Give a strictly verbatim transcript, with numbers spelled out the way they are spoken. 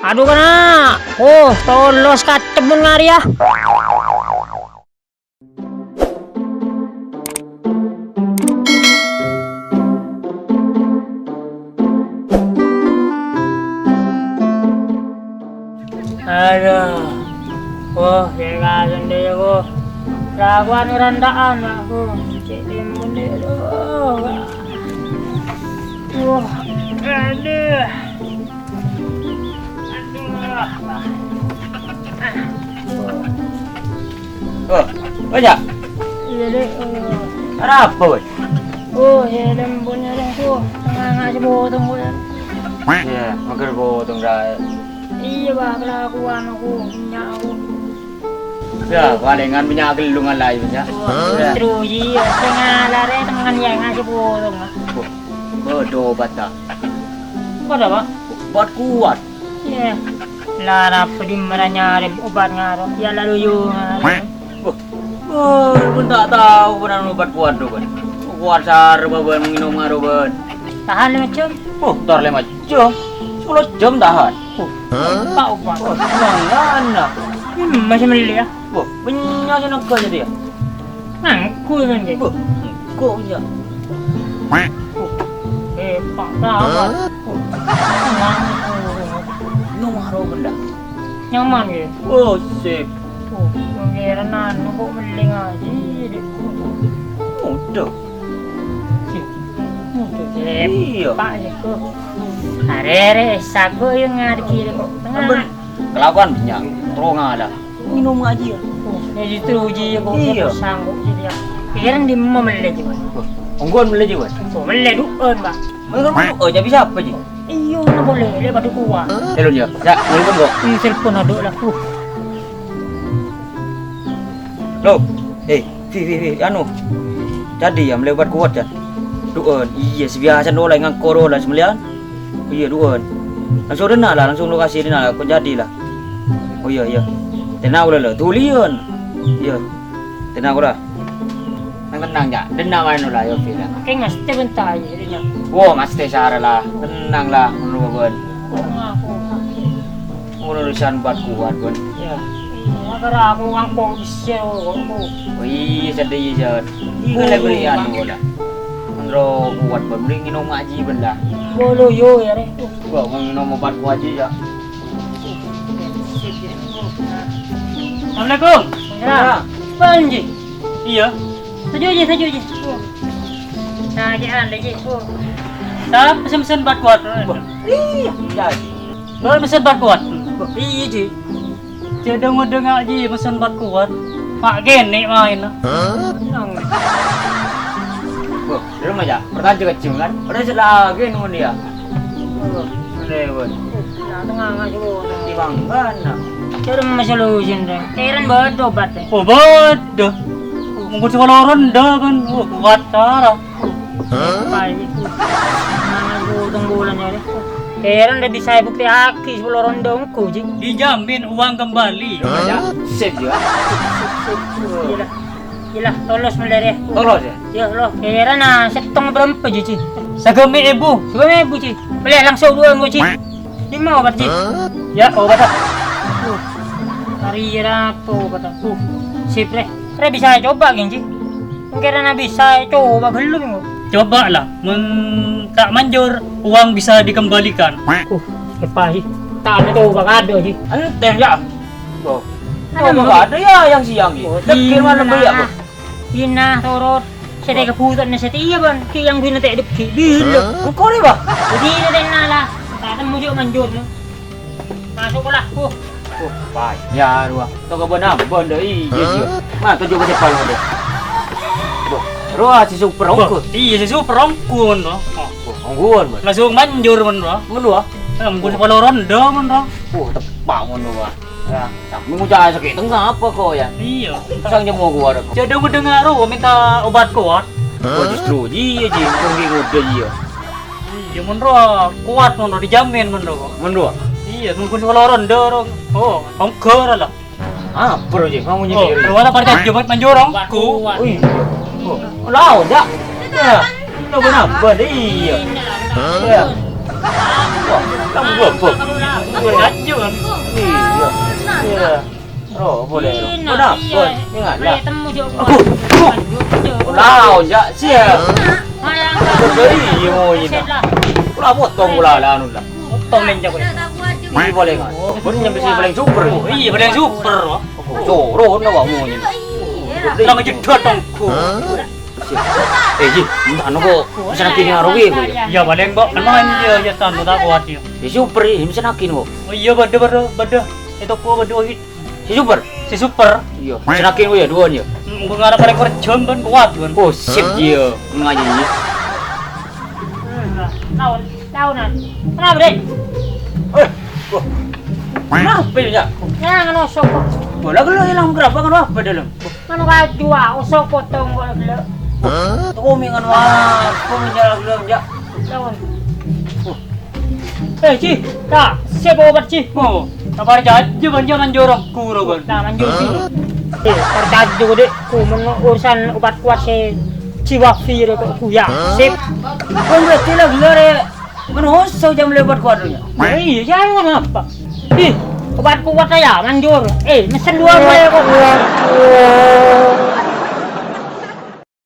Adu, kana'! Oh, tolos katemmun ngarèya. Adu. Oh, sè kasèn dhiyâ, oh. Rawan randha'an, aku. Cè' timun dhiyâ, oh. Wah, adu. Oh, oh, Cak. Iyâ, Dek. Arapa, Bos? Oh, iyâ, Dek, ampon, iyâ, Dek. Oh, tengah ngasih potong, Dek. Iyâ, mager potong, Dek. Iyâ, Bah, kelakuan aku, punya aku. Yâ, palèngan punya gellungan laèn, Cak. Wah, terus iyâ, sè ngalarè tengen iyâ ngasih potong, Bah. Wah, bâdâ obat, ta? Obat apa? Obat kuat. Iyâ. Lah, napa dimma nyarè obat ngaro? Iyâ, lalu yo ngaro. Wah, wah, bân ta' tao bân obat kuat, bân. Kuat sara bân ngènom ngaro, bân. Tahan lèma jam? Oh, tor lèma jam. Sapolo jam tahan. Oh, ta' obat. Oh, mangkana. Hmm, masih mellè, yâ? Wah, bânnya' sè nèka jârèya. Nganggu, kan, Ki? Wah, nganggu, yâ. Eh, Pak, apa? Hah? Nganggu. Nomor berapa, Benda? Nyaman, Ki? Oh, sip. Oh, pangeran anu kok mellè ngajhi, Dek. Mudah. Sip. Mudah, Dek. Iyâ. Pak, Dek, kok. Arè-arè, sago yang ngadiki, Dek, kok. Tengah. Ampon. Kelakuan bânnya', terro ngala. Ngènom ngajhi, yâ. Oh, yâ justru jiyâ kok. Iyâ. Sanggup jiyâ. Pikiran dimma mellè jiyâ, Bos? Wah, ongghuwân mellè jiyâ, Bos? Oh, mellè du'ân, Pak. Mellè du'ân, oh, jâ' bisa apa jiyâ? Iyâ, napa bolè, lè' padâ kuat. Halo, yâ. Yâ, telepon kok. Ih, telepon adhu lah. Uh. Lo, eh, Fi, Fi, Fi, anu. Jadi, yâ, mellè obat kuat, yâ. Du'ân, iyâ, sè biyasa nola ngangko rola sè mellèyan. Iyâ, du'ân. Langsung dhenna' la, langsung lokasi dhenna' la, kok jadi la. Oh, iyâ, iyâ. Tenang la, la, dhuliyân. Iyâ. Tenang la. Tenang, tenang, Cak. Dhenna' wae nola, yo, Fi, la. Keng mesti bentar aja, dhenna'. Wo, mesti sara la. Tenang la, menurut gue. Kok ngaku sakit? Urusan obat kuat, Bun. Iya. Iya, karena aku ngangko isi, kok. Oh, iya, sedih, iya, Jon. Iya, kan lagi beli anu, Bun. Menro kuat, Bun. Mending ngènom ngajhi, Bun, dah. Bolo, yo, ya, Rek. Gua mau ngènom obat kuat aja, ya. Assalamualaikum. Ya. Panji. Iya. Saju, Ji, saju, Ji. Nah, Ji, ande, Ji. Sa pesen-pesen obat kuat. Iya, iya. Lo pesen obat kuat? Iya, Ji. Cè' deng-deng aja pesen obat kuat. Mak gene main. Hah? Nang. Wah, dulu mah, Cak. Pertanyaan kecil, kan? Udah sih lagi nunggu dia. Udah, Bun. Nah, tengah ngaji, Bun. Di bangkana. Cèrèm masalah usin, deh. Keren banget obat, deh. Oh, bodoh. Mungkin sekolah ronda, kan. Oh, kuat cara. Hah? Apa itu? Nah, itu tunggulan ya, deh. Keren udah bisa bukti aki sepuluh ronda engko, Ji. Dijamin uang kembali. Hah? Ya, sip, ya. Sip, sip, sip. Iya lah. Iya lah, tolos mèlè rè. Tolos, ya? Iya, lo. Kèra, nah, sèttong bârâmpa, Ji, Ji? Sagâmè' èbu. Sagâmè' èbu, Ji. Mèlè langsung duwâ, Ji. Dimma obat, Ji? Hah? Ya, obat, ah. Uh, hari apa obat, ah? Uh, sip, rè. Rè bisa coba, ghi, Ji? Kèra na bisa coba ghâllu, ghi. Coba lah, mon ta' manjur, uang bisa dikembalikan. Uh, apa, Ji? Ta' coba kadâ', Ji. Enteng, ya. Tuh. Ada, Bang. Ada ya yang siang gitu. Oh, degil malam beli apa? Ina, torot. Sè tè kabhutanna sè tè iyâ, Bang. Ki yang bina tè dep ki. Bila. Engko' rè, Bang. Jadi, ini tè nala. Tak temu juga manjur, no. Masuk lah. Oh. Oh, payah, dua. Toko benam, bondo, iya, iya. Mah, tujuh baca palu deh. Duh, roh, si super ongko. Iya, si super ongko, no. Oh, ongkoan, Bang. Langsung manjur, Bang, no. Ngono, ah? Eh, mungkin sepuluh ronde, Bang, no. Oh, tepak ngono, Bang. Ya. Nah, ngucap sakit tengah apa kok ya? Iya. Sang nyemu gua ada. Jadi aku dengar, oh, minta obat kuat. Oh, justru iya, Ji. Kok nggih ngode, iya. Iya, menro kuat, menro dijamin, menro. Menro? Iya, nunggu sekolah ronde, ro. Oh, ongkor lah. Ah, bro, Ji, kamu nyindir. Oh, pada jabat manjorong. Kuat. Oh, iya. Oh, lawan, ya? Ya. Lo kenapa? Iya. Ya. Wah, kamu goblok. Iya. Oh, boleh. Kenapa? Ingat lah. Aku, aku. Lao, ya, siap. Dari iya mau ini. Kula potong kula lah anu lah. Potong nih, Cak. Ini boleh, kan? Pun nyampe sini paling super. Oh, iya, paling super, wah. Coro, no, wah, mau ini. Tenang aja, dua tongko. Eh, Ji, entah no kok. Bisa lagi ngaruh ya, kok, ya? Iya, paling, Mbok. Emang iya, iya, tahu, tak kuat, ya. Ya, super, ya, bisa lagi, kok. Oh, iya, bada, bada, bada. Itu kok bada, wah. Si super? Si super. Iya. Serakin gue ya, duaan ya. Gue ngarep paling kerja, kan kuat, kan. Oh, sip, iya. Ngaji, iya. Tahu, tahu, Nan. Kenapa, Dek? Eh, wah. Kenapa ya? Ya, ngano soko. Bola gelo hilang berapa, kenapa dalam? Mano kaju, ah, osok potong bola gelo. Tuh, kok mingan wah, kok menjalan gelo, ya. Tahu. Eh, Ji, ta', sè obat, Ji. Oh, ta' parcajâ bân jâ' manjhur ghuru, bân. Ta' manjhur, Ji. Eh, parcajâ, Dek. Ku, mon urusan obat kuat sè Ji Wafi rè kok, ku, ya. Sip. Kon berarti la gellâ' rè manossa jhâ' mellè obat kuat, ya? Iyâ, jhâ' ngono apa? Ih, obat kuat ya, manjhur. Eh, mesen dua kok.